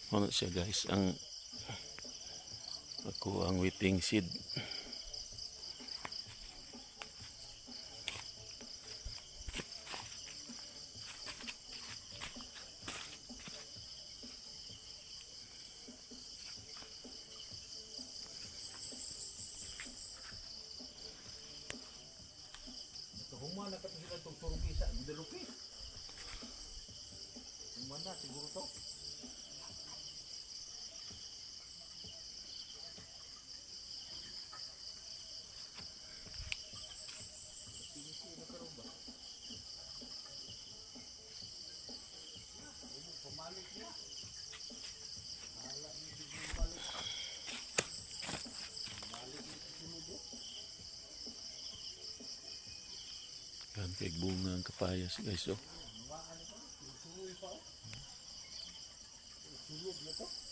Ano siya, guys, ang ako ang waiting shed. Human na kato sila itong turugi sa Guadalupe. Human na siguro to. Yan, kay bunga ang kapayas, guys, oh. Sulod na to.